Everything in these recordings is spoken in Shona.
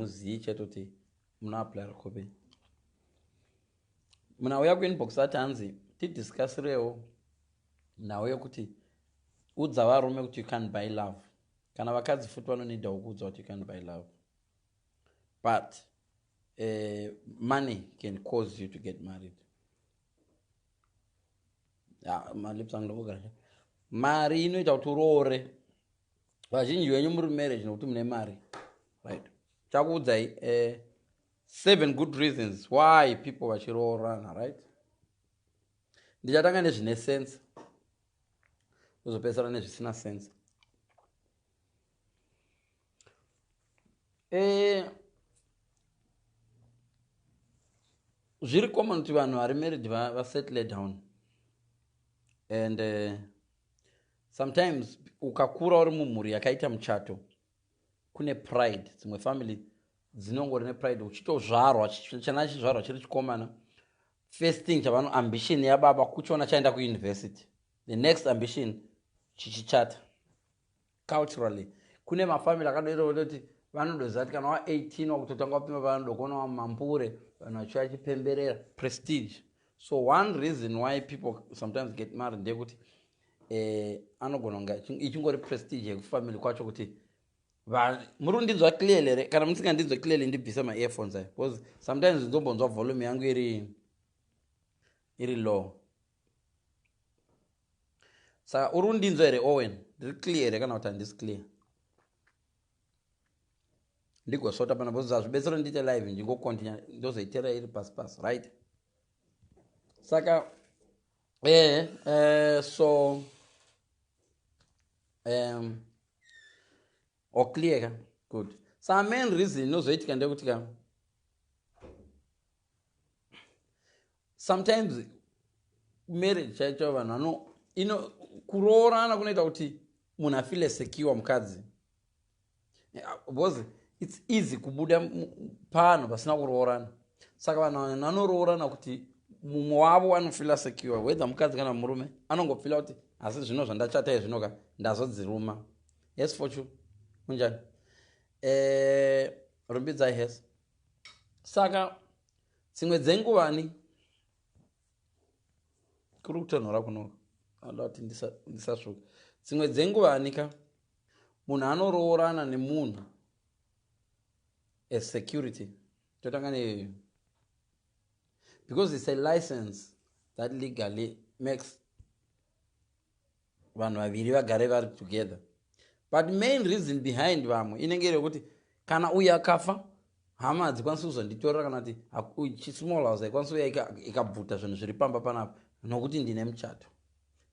hamuzivi chete kuti munoapplyra kopi. Munhu auya kuinbox ati hanzi tidiscussirewo nhau yekuti udza varume kuti you can't buy love. Kana vakadzi futi vanonidawo kuudza kuti you can't buy love, but money can cause you to get married. Ya, malips angu ndongogara. Mari inoita kuti uroore. Vazhinji venyu muri marriage nokuti mune mari, right? Chakuudzai seven good reasons why people vachiroorana, right? Ndichatanga nezvine sense, kuzopedzisira nezvisina sense. Zviri common kuti vanhu vari married vasettle down, and sometimes ukakura uri mumhuri yakaita muchato, kune pride. Dzimwe family dzinongori nepride. Uchitozvarwa, chana chizvarwa chiri chikomana, first thing chavano, ambition yababa kuchiona chaenda kuuniversity, the next ambition chichichata. Culturally kune mafamily akadoita kuti vanodoziva kuti kana wa18 wakutotanga wapima, vanodokuona mambure, vanhu vachiuya chipemberera prestige. So one reason why people sometimes get married ndeyekuti anogona kunge ichingori prestige yekufamily kwacho kuti muri kundinzwa clearly here? Kana musingandinzwe clearly, ndibvise maearphones ayo, because sometimes ndombonzwa volume yangu iri low. Saka uri kundinzwa here, Owen? Ndiri clear here kana kuti handisi clear? Ndigosota pana, because hazvibetsero ndiite live ndingocontinue, ndozoitera iri pasi pasi, right? Saka so or clear ka? Good. Saka main reason inozoitika ndeyekuti ka, sometimes marriage chaicho vanhu vano ino kuroorana kunoita kuti munhu afile secure, mukadzi, because it's easy kubuda pano pasina kuroorana. Saka vanhu vanoroorana kuti mumwe wavo anofila secure, whether mukadzi kana murume, anongofila kuti asi zvino zvandachata zvino ka, ndazodziruma. Yes, Fortune, unjani? Rumbidzai. Hes. Saka dzimwe dzenguvani kuri kutonhora kunoko, anoda kuti ndisasvuka. Dzimwe dzenguvani ka, munhu anoroorana nemunhu as security. Totanga neiyoyo because it's a license that legally makes vanhu vaviri vagare vari together. But main reason behind vamwe inenge iri yekuti kana uyu akafa, hama hadzikwanisi kuzonditorera, kana kuti chismall house haikwanisi uya ikabvuta zvinhu zviri pamba panapa nokuti ndine muchato.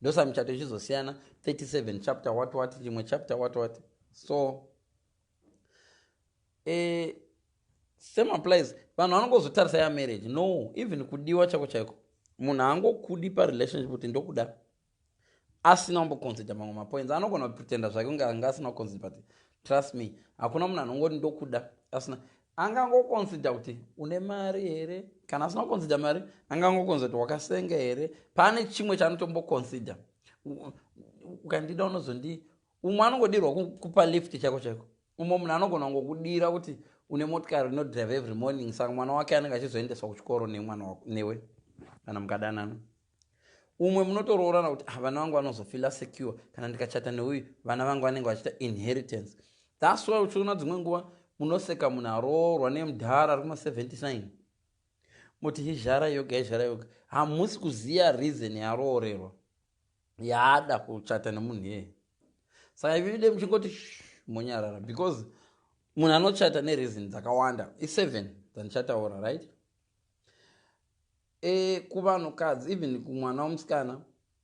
Ndosa michato ichizosiyana, 37 chapter what what, chimwe chapter what what. So same applies. Vanhu vanongozotarisa yamarriage. No, even kudiwa chako chaiko, munhu haangokudi parelationship kuti ndokuda asina kumboconsider mamwe mapoints. Anogona kupretenda zvake kunge anga asina kuconsider, but trust me, hakuna munhu anongoti ndokuda asina angangoconsider kuti une mari here. Kana asina kuconsider mari, angangoconsider kuti wakasenga here. Pane chimwe chaanotomboconsider. Ukandida unozondi umwe anongodirwa kupa lift chako chaiko. Umwe munhu anogona kungokudira kuti une motikari inodrive every morning, saka mwana wake anenge achizoendeswa kuchikoro nemwana newe kana mukadanana. Umwe munotoroorana kuti, ah, vana vangu vanozofila secure kana ndikachata neuyu, vana vangu vanenge vachiita inheritance. That's why uchiona dzimwe nguva munoseka munhu aroorwa nemudhara ari kuma79, muti izhara yoga, izhara yoga. Hamusi kuziva reason yaroorerwa, yaada kuchata nemunhu iyeye. Saka ivide muchingoti monyarara, because munhu anochata nereason dzakawanda. I7 dzandichataura, right? Kuvanhukadzi, even kumwana womusikana,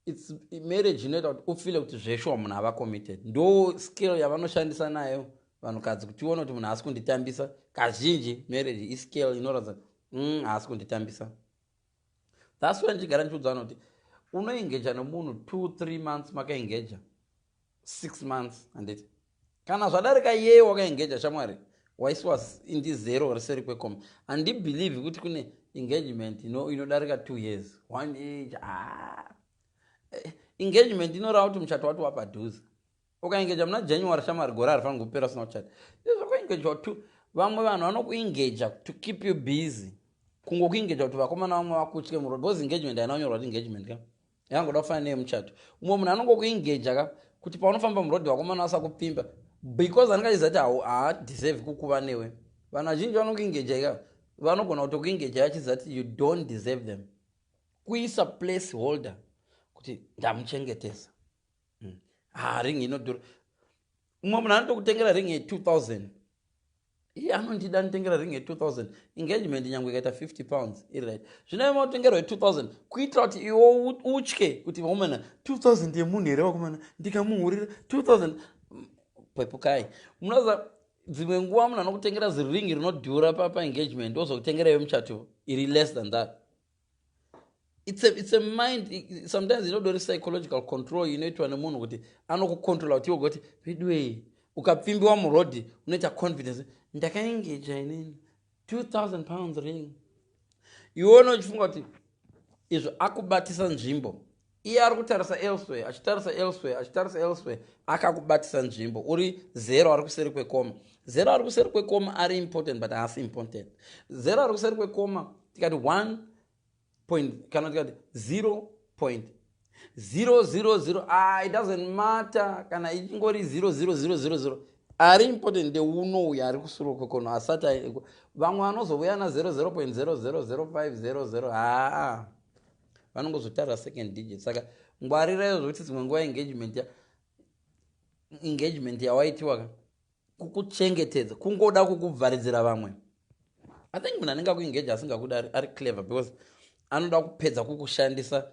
it's marriage inoita kuti ufile kuti zveshuwa munhu ava committed. Ndo scale yavanoshandisa nayo vanhukadzi kuti ione kuti munhu haasi kunditambisa. Kazhinji marriage iscale inoratidza haasi kunditambisa. That's why ndichigara ndichiudza vanhu kuti unoengeja nemunhu 2, 3 months, makaengeja 6 months, handiti? Kana zvadarika yeye wakaengeja, shamwari, waisiwa indi zero riseri kwekoma. Handibelieve kuti kune engagement inodarika 2 years, one age. Ah. Engagement inoreva kuti muchato wati wapadhuze. Ukaengeja muna January, shamwari, gore harifaniri kupera usina kuchata. Izvakaengejwa two. Vamwe vanhu vanokuengaja to keep you busy, kungokuengaja kuti vakomana vamwe vakutye muro, because engagement haina kunyorwa kuti engagement ka, yangoda kufanana neyemuchato. Umwe munhu anongokuengaja ka kuti paunofamba murodhi vakomana vasakupfimba, because anenge achiziva kuti haadeserve kukuva newe. Vanhu vazhinji vanokuengaja ika, vanogona kutokuengaja vachiziva kuti you don't deserve them, kuisa place holder kuti ndamuchengetesa. Ha, ring inodhura. Umwe munhu anotokutengera ring ye2000, iye anondida, nditengera ring ye2000. Engagement nyange ikaita £50 iri right. Zvino imakutengerwa ye2000 kuitira kuti iwo utye kuti vakomana, 2000 yemunhu here vakomana, ndikamuhurira 2000, pepukai. Munoza dzimwe nguva munhu anokutengera ziringi rinodhura paengagement, ozokutengera yemuchato iri less than that. It's a mind, sometimes inodori psychological control inoitwa nemunhu kuti anokucontrola kuti iwe kuti pedwei ukapfimbiwa murodhi unoita confidence, ndakaengeja inini £2000 ring. Iwe uchifunga kuti izvo akubatisa nzvimbo, iye ari kutarisa elsewhere, achitarisa elsewhere, achitarisa elsewhere, akakubatisa nzvimbo. Uri zero ari kuseri kwekoma. Zero ari kuseri kwekoma ari important, but haasi important. Zero ari kuseri kwekoma, tikati 1 point kana tikati 0.000, ah, it doesn't matter. Kana ichingori 00000, ari important ndeuno uyo ari kusuro kwekono asati. Vamwe vanozouya na 00.000500, haa, vanongozotarira second digit. Saka ngwarira zvokuti dzimwe nguva engagement yawaitiwa ka kukuchengetedza, kungoda kukubvaridzira vamwe. I think munhu anenge akuengeja asingakuda ari clever, because anoda kupedza kukushandisa.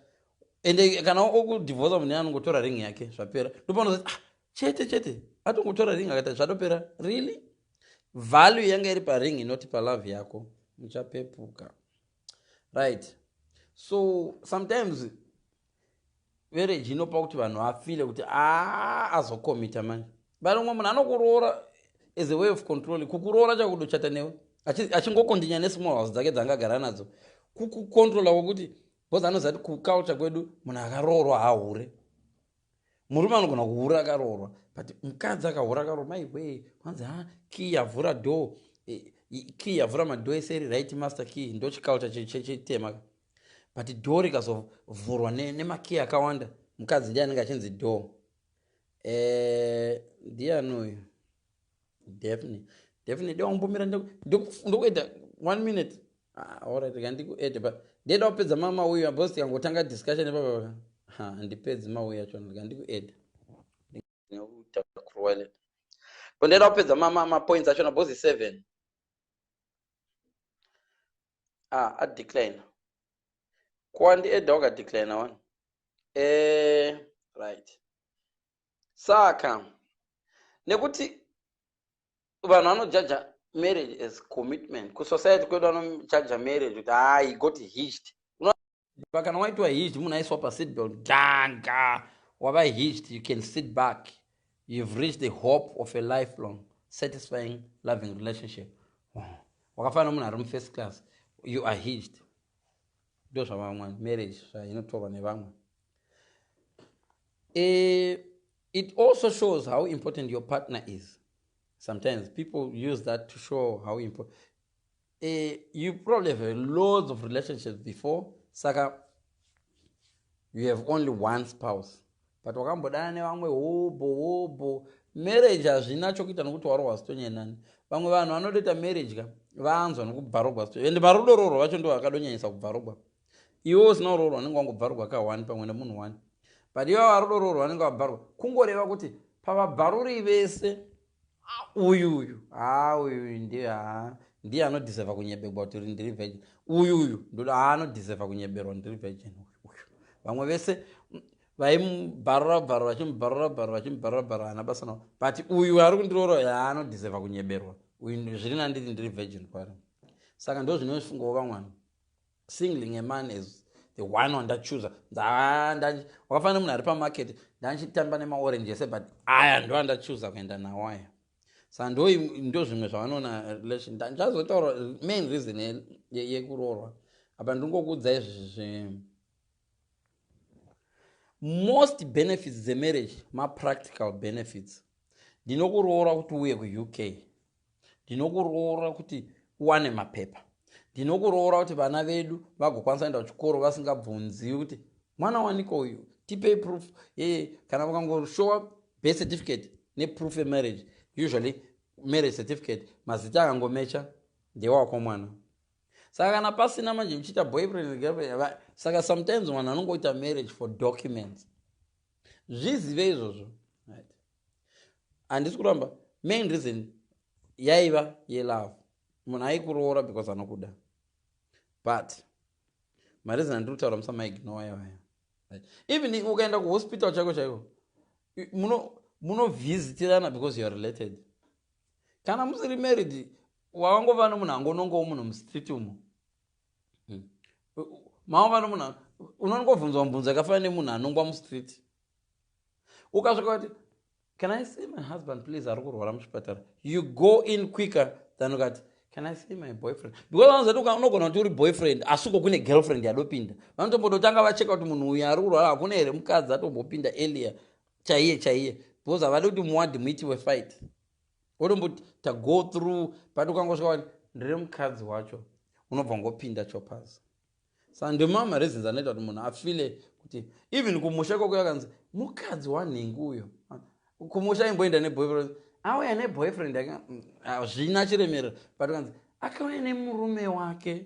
Ende kana okudhivhosa, munhu anongotora ring yake, zvapera. Ndopanozoti, ah, chete chete atongotora ring akati zvatopera. Really, value yanga iri paring, inoti palove yako. Muchapepuka, right? So sometimes marriage inopa kuti vanhu vafile kuti a azokomita manje. But umwe munhu anokuroora as a way of controlling, kukuroora chakudochata newe achingokontinya nesmall house dzake dzangagara nadzo, kukucontrola kwokuti because anoziva kuti kuculture kwedu munhu akaroorwa hahure. Murume anogona kuhura akaroorwa, but mukadzi akahura akaroorwa, maiwe, kwanzi ha, key yavhura door, key yavhura madoor ese iri right, master key. Ndo chiculture chitema. But door rikazovhurwa nemakey akawanda, mukadzi ndiye anenge achinzi door. Ndiani uyu? Daphne, Daphne, ndewambomira ndokuita one minute. Ah, alright, kandikuede, but ndeda kupedza mauyu, because tikangotanga discussion ipapa handipedzi mauyu acho. Ndikandikueda but ndeda kupedza mapoints achona because 7. Ah, adecline kuwandiedha, wakadecline one. Right, saka nekuti vanhu vanojaja marriage as commitment kusociety kwedu, vanojaja marriage kuti ha, he got hitched. Kana waitwa hitched, munhu aiswa paseatbelt ganga, wava hitched, you can sit back, you've reached the hope of a lifelong satisfying loving relationship. Wakafanana munhu ari mufirst class, you are hitched. Ndo zvavamwe marriage zvainotorwa nevamwe. It also shows how important your partner is. Sometimes people use that to show how important. You probably have loads of relationships before, saka you have only one spouse, but wakambodana nevamwe hobho hobho. Marriage hazvina chokuita nokuti warohwa zitonyenani. Vamwe vanhu vanotoita marriage ka vanzwa nokubvarugwa zito, ende varudororwa vacho ndo vakadonyanyisa kubvarugwa. Iwe usina kuroorwa unenge wangobvarugwa ka1 pamwe nemunhu 1, but ivo varudororwa vanenge vabvarugwa. Kungoreva kuti pavabvaruri vese, uyu uyu, ha, uyu ndiye, ha, ndiye anodeserva kunyebegwa kuti ndiri virgin. Uyu uyu ndoda, ha, anodeserva kunyeberwa ndiri virgin uyu. Vamwe vese vaimubharura bharura, vachimubharura bharura, vachimubharura bharura, haana basa navo, but uyu ari kundiroora, ha, anodeserva kunyeberwa uyu, zviri nanditi ndiri virgin kwari. Saka ndo zvinofungawo vamwe, singling a man as the one wandachuza. Wakafanira munhu ari pamarket, ndanchitamba nemaorange ese, but aya ndo andachuza kuenda nawo aya. Saka ndo zvimwe zvavanoona relation. Ndichazotaura main reason yekuroorwa apa. Ndingokuudzai zvi most benefits dzemarriage, mapractical benefits. Ndinokuroora kuti uye kuUK. Ndinokuroora kuti uwane mapepa. Ndinokuroora kuti vana vedu vagokwanisa kuenda kuchikoro vasingabvunziwi kuti mwana waniko uyu, tipei proof. Ye kana vakangoshowa birth certificate neproof yemarriage, usually marriage certificate mazita akangomecha ndewako mwana. Saka kana pasina manje muchiita boyfriend girlfriend, saka sometimes vanhu vanongoita marriage for documents. Zvizive izvozvo, right? Handisi kuramba, main reason yaiva yelove, munhu aikuroora because anokuda, but mareason andiri kutaura musamaignore yavaya. Even ukaenda kuhospital chaiko chaiko, munovhisitirana because you are related. Kana musiri married, wavangova nomunhu angonongowo munhu mustreet umo. Mavanga nomunhu unongobvunzwa mubvunzo yakafanana nemunhu anongwa mustreet. Ukasvika kuti, "Can I see my husband, please? Ari kurwara muchipatara," you go in quicker than ukati, "Can I see my boyfriend?" Because vanozati unogona kuti uri boyfriend, asi uko kune girlfriend yadopinda. Vanotombototanga vacheka kuti munhu uyu ari kurwara, hakuna here mukadzi atombopinda earlier chaiye chaiye, because havadi kuti muwadhi muitiwe fight, wotombota go through. But ukangosvika kuti ndiri mukadzi wacho, unobva ngopinda chopas. Saka ndimamwe mareasons anoita kuti munhu afile kuti even kumusha ikoko yakanzi mukadzi wanhingi uyo. Kumusha imboenda neboyfriend, auya neboyfriend, hazvina chiremerero, but kanzi akauya nemurume wake.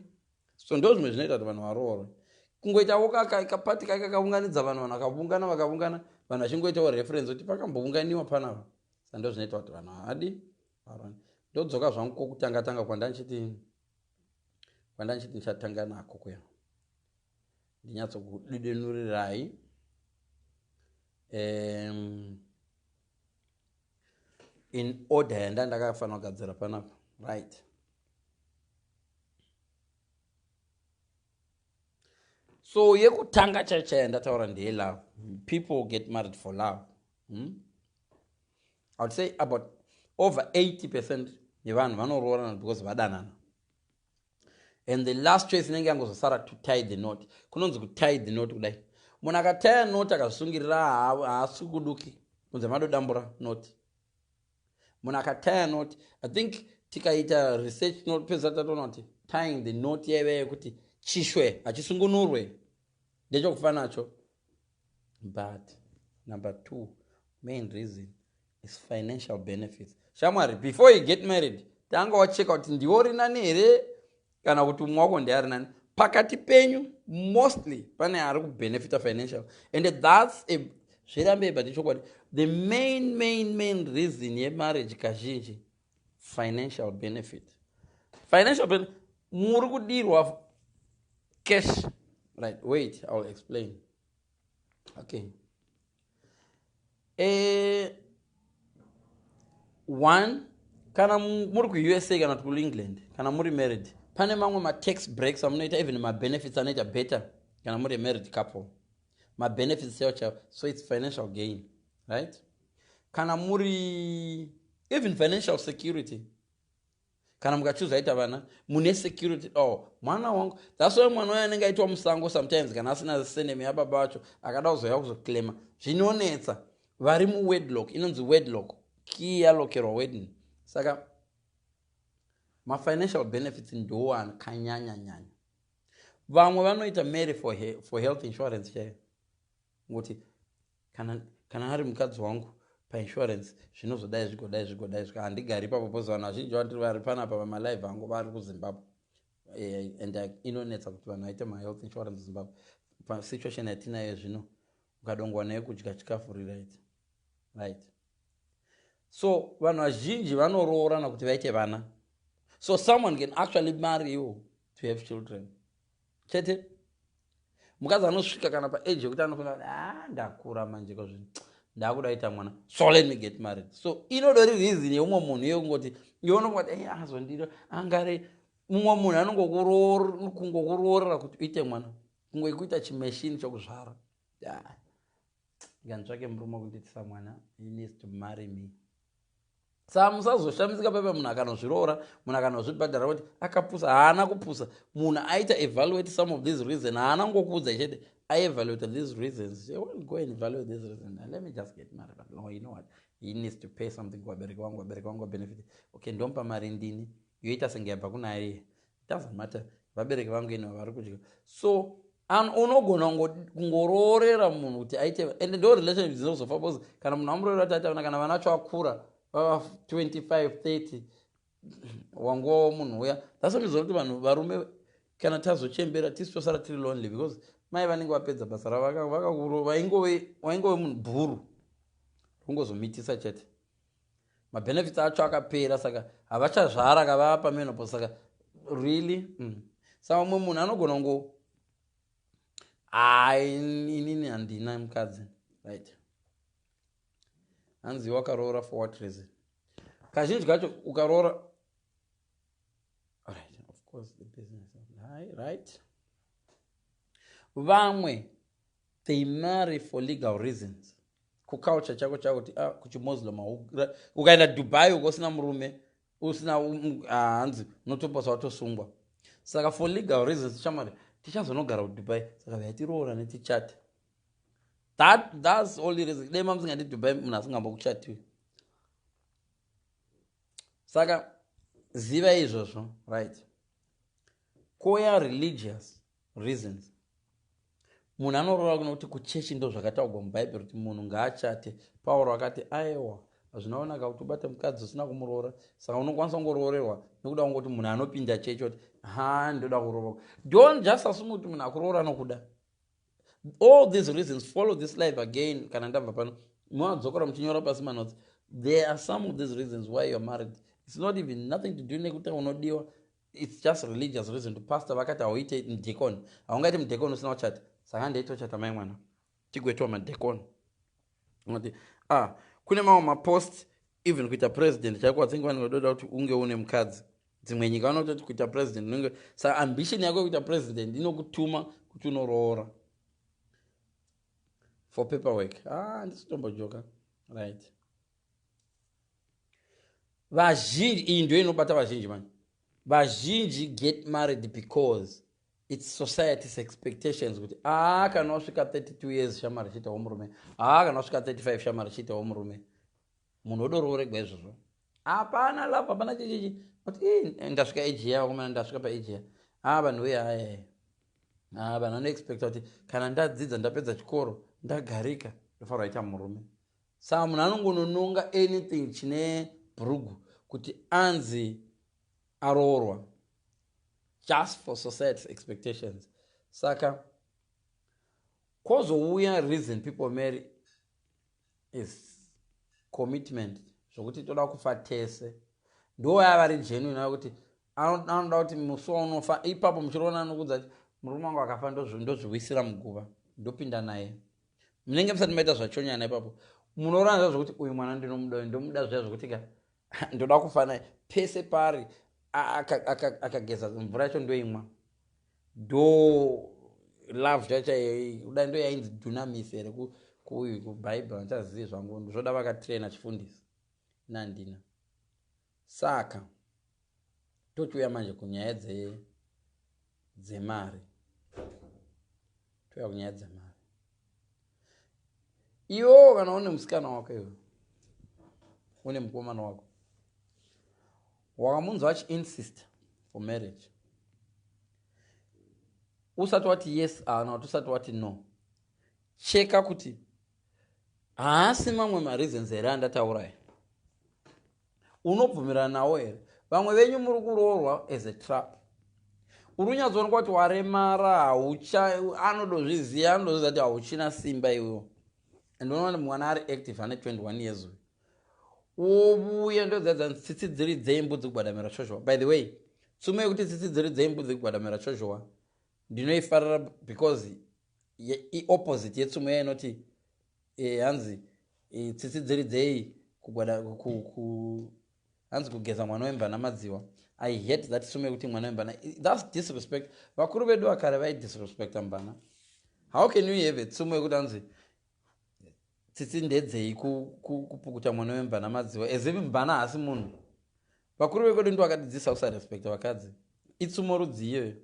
So ndo zvimwe zvinoita kuti vanhu varoorwe, kungoitawo kapati kake kakaunganidza vanhu, vanhu vakaungana, vakaungana, vanhu vachingoitawo reference kuti pakambounganiwa panapa. Saka ndo zvinoita kuti vanhu havadi varoorane. Ndodzoka zvangu kokutanga tanga kwandanchiti ndichatanga nako kuya, ndinyatsokudidinurirai in order yanda ndakafanira kugadzira panapa, right? So yekutanga chaiyo chaiyo ndataura ndeyelove. People get married for love, I would say about over 80% yevanhu vanoroorana because vadanana, and the last choice inenge yangozosara to tie the knot. Kunonzi kutie the knot kudai, munhu akataya knot akazvisungirira, haasi kuduki kunze madodambura knot. Munhu akataya knot, I think tikaita research tinopedzisa tatoona kuti tying the knot yaiva yekuti chishwe hachisungunurwe, ndechekufa nacho. But number two main reason is financial benefits. Shamwari, before you get married, tanga wacheka kuti ndiwo rinani here kana kuti umwe wako ndeari nani pakati penyu. Mostly pane ari kubenefita financial, and that's a zvirambei, but ichokwadi, the main main main reason yemarriage kazhinji financial benefit. Financial benefit, muri kudirwa cash, right? Wait, I will explain. Okay, one, kana muri kuUSA kana kuti kuEngland, kana muri married, pane mamwe matax breaks amunoita, even mabenefits anoita better kana muri married couple, mabenefits chaiwo chaiwo. So it's financial gain, right? Kana muri even financial security, kana mukachuza vana, mune security. Oh, mwana wangu, that's why mwana wayo anenge aitwa musango sometimes kana asina surname yababa vacho, akada kuzoya kuzoclaima zvinonetsa. Vari muwedlock, inonzi wedlock, key yalokerwa wedding. Saka mafinancial benefits ndo akanyanya-nyanya. Vamwe vanoita marry for health insurance chaiyo, ngokuti kana ari mukadzi wangu painsurance zvinozodai, zvigodai, zvigodai, zvika handigari ipapo because vanhu vazhinji vandiri vari panapa pamalive angu vari kuZimbabwe, and inonetsa kuti vanhu vaite mahealth insurance Zimbabwe pasituation yatinayo zvino. Ukadongwa neyekudya chikafu, right? Right. So vanhu vazhinji vanoroorana kuti vaite vana. So someone can actually marry you to have children chete. Mukadzi anosvika kana paage yekuti anofunga kuti, "A, ndakura manje kozvino, ndakuda kuita mwana, so let me get married." So inodori reason yeumwe munhu yekungoti iwe unofunga kuti azondiro angari mumwe munhu anongokungokuroorera kuti uite mwana, kungoikuita chimeshini chokuzvara. Nganitsvake murume wekundiitisa mwana, he needs to marry me. Saka musazoshamisika pepe munhu akanozviroora, munhu akanozvibhadhara kuti akapusa. Haana kupusa. Munhu aita evaluate some of these reasons. Haana kungokuudza chete, aevaluate these reasons. Go and evaluate these reasons, let me just get married. But no, you know what? He needs to pay something kuvabereki vangu, vabereki vangu vabenefit. Okay, ndomupa mari ndini, yoita senge yabva kuna iye. It doesn't matter, vabereki vangu ino vari kudya. So unogona kungoroorera munhu kuti aite, and ndo relationship dzinozofa, because kana munhu amuroorera kuti aite vana, kana vana vacho vakura, vava 25, 30, wanguvawo munhu uya. That's why kuti vanhu varume kana tazochembera, tisu tosara tiri lonely, because mai vanenge vapedza basa ravo, vakakuro vaingove munhu bhuru, kungozomitisa chete. Mabenefits acho akapera, saka havachazvara kavava pamenopause. Saka really. Saka umwe munhu anogona kungo, hai, inini handina mukadzi, right? Hanzi wakaroora for what reason? Kazhinji kacho ukaroora, right, of course the business, right? Vamwe they marry for legal reasons, kuculture chako chako kuti, ah, kuchimuslim, ukaenda Dubai uko usina murume, usina ah, hanzi unotoposa watosungwa. Saka for legal reasons, shamwari, tichazonogara kuDubai, saka vayatiroora netichate. That's only reason. Dai mamusingandi Dubai, munhu asingambokuchatiwi. Saka ziva izvozvo, right? Koya religious reasons. Munhu anoroora kuno kuti kuchechi ndo zvakataurwa mubhaibheri kuti munhu ngaachate. Pauro akati, aiwa, hazvinaonaka kuti ubate mukadzi usina kumuroora. Saka unokwanisa kungoroorerwa nekuda kungoti munhu anopinda chechi, kuti ha, ndoda kuroora. Don't just assume kuti munhu akuroora nokuda. All these reasons, follow this life again. Kana ndabva pano, muadzokora muchinyora pasi manotes. There are some of these reasons why you are married, it's not even nothing to do nekuti unodiwa. It's just religious reason to pastor vakati hauite mudhekoni, haungaiti mudhekoni usina kuchata. Saka ndeitochata mai mwana, tigoitwa madhekoni. Unoti, ah, kune mamwe mapost, even kuita president chaiko, vatsingi vanenge vadoda kuti unge une mukadzi. Dzimwe nyika vanototi kuita president unenge, saka ambition yako yekuita president inokutuma kuti unoroora for paperwork. Ah, ndisitombojoka, right? Vazhinji, iyi ndio inobata vazhinji mani. Vazhinji get married because it's society's expectations kuti, aa, kana wasvika 32 years, shamari, chiitawo murume. Aa, kana wasvika 35, shamari, chiitawo murume. Munhu odorooregwa izvozvo, hapana love, hapana chichichi, kuti ndasvika age yavo komana, ndasvika paage ya, a, vanhu weye, aya, a, vanhu vanoexpecta kuti kana ndadzidza, ndapedza chikoro, ndagarika, ndofanira kuita murume. Saka munhu anongonononga anything chine bhurugu kuti anzi aroorwa, just for society's expectations. Saka kwozouya reason people marry is commitment, zvokuti toda kufa tese. Ndo vari genuine, kuti anoda kuti musi waunofa ipapo muchiroona, anokudza kuti murume wangu akafa, ndozviwisira muguva, ndopinda naye. Munenge musati maita zvachonyana ipapo, munoranza zvokuti uyu mwana ndinomuda, ndomuda zviya zvokuti ka ndoda kufa naye pese pari, akageza mvura yacho ndoimwa. Ndo love chacho kudai, ndo yainzi dunamis here kubhaibheri? Handichazivi zvangu, zvoda vakatraina chifundisi nandina. Saka tochiuya manje kunyaya dzemari, touya kunyaya dzemari. Iwewo kana une musikana wako, iwe une mukomana wako, wakamunzwa achiinsist for marriage, usati wati yes kana kuti usati wati no, cheka kuti haasi mamwe mareasons here andataura. Unobvumirana nawo here? Vamwe venyu muri kuroorwa as a trap. Uri kunyatsoonekwa kuti waremara, haucha, anodozviziva, anodozviziva kuti hauchina simba iwewo. And unoona kuti mwana ari active, ane 21 years uyu, wovuya ndodzadza tsitsi dziri dzeimbudzi kugwadamira chozhowa. By the way, tsumo yekuti tsitsi dziri dzeimbudzi kugwadamira chozhowa ndinoifarira, because iopposite yetsumo iya inoti hanzi tsitsi dziri dzei kugwada hanzi kugeza mwana wemvana madziwa. I hate that tsumo yekuti mwana wemvana. That's disrespect. Vakuru vedu vakare vaidisrespecta mvana. How can you have a tsumo yekuti hanzi tsitsi ndedzei kupukuta mwana wemvana madziwa, as if mvana haasi munhu? Vakuru vekwedu ndo vakatidzidzisa kusarespecta vakadzi. Itsumo rudzi iyoyo?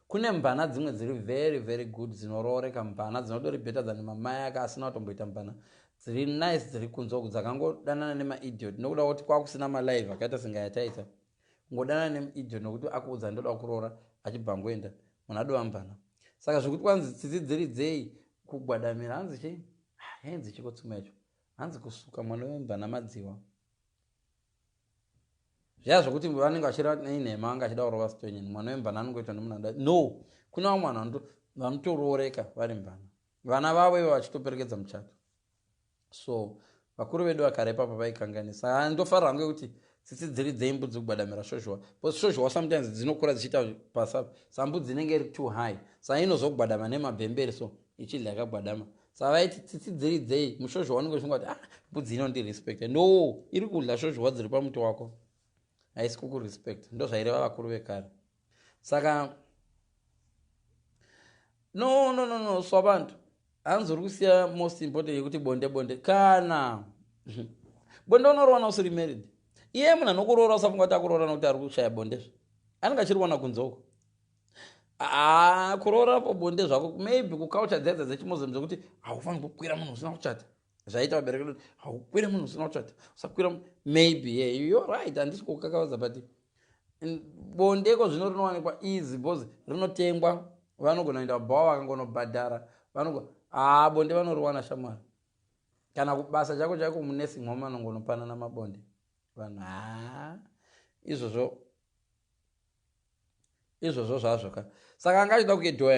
Kune mvana dzimwe dziri very very good, dzinorooreka, mvana dzinodori better than mamai aka asina kutomboita mvana. Dziri nice dziri kunze uku dzakangodanana nemaidiot nokuda kuti kwakusina malive akaita senga yataita. Kungodanana nemuidiot nokuti akuudza ndoda kuroora, achibva angoenda, munhu adova mvana. Saka zvekuti kwanzi tsitsi dziri dzei kugwadamira, hanzi chii, yainzi chiko tsuma yacho, hanzi kusuka mwana wemvana madziwa, zviya zvokuti vanenge vachireva inhema, vanga achida kurova stonyeni. Mwana wemvana anongoitwa nemunhu anoda. No, kune vamwe vanhu vanotorooreka vari mvana, vana vavo ivo vachitoperekedza muchato. So vakuru vedu vakare ipapo vaikanganisa. Ndofarira hangu yekuti tsitsi dziri dzeimbudzi kugwadamira shozhowa, because shozhowa sometimes dzinokura dzichiita pasa sambudzi inenge iri too high, sa inozogwadama nemabhemberi, so ichidya yakagwadama. Saka vaiti tsitsi dziri dzei mushozhowa unenge uchinga kuti, "Ah, mbudzi inondirespecta." No, iri kudya shozhowa dziri pamuti wako, haisi kukurespect. Ndo zvaireva vakuru vekare. Saka no, no, no, no, swabantu, hanzi uri kusiya most important yekuti bonde. Bonde, kana bonde unoriwana usiri married. Iye munhu anokuroora, usafunga kuti akuroora nokuti ari kushaya bondezve, anenge achiriwana kunze uko. Aa, kuroora po bonde zvako, maybe kuculture dzedza dzechimuslim dzekuti haufaniri kukwira munhu usina kuchata, zvaita vabereki kuti haukwire munhu usina kuchata, usakwira. Maybe, yeah, you're right, handisi kukakavadza, but bondeko zvino rinowanikwa easy because rinotengwa. Vanogona kuenda bhawa, vakangonobhadhara, haa, bonde vanoriwana, shamwari. Kana kubasa chako chako, munursing home, vanongonopanana mabonde vanhu. Haa, izvozvo, izvozvo zvazvo ka. Saka anga achida kuedhoya.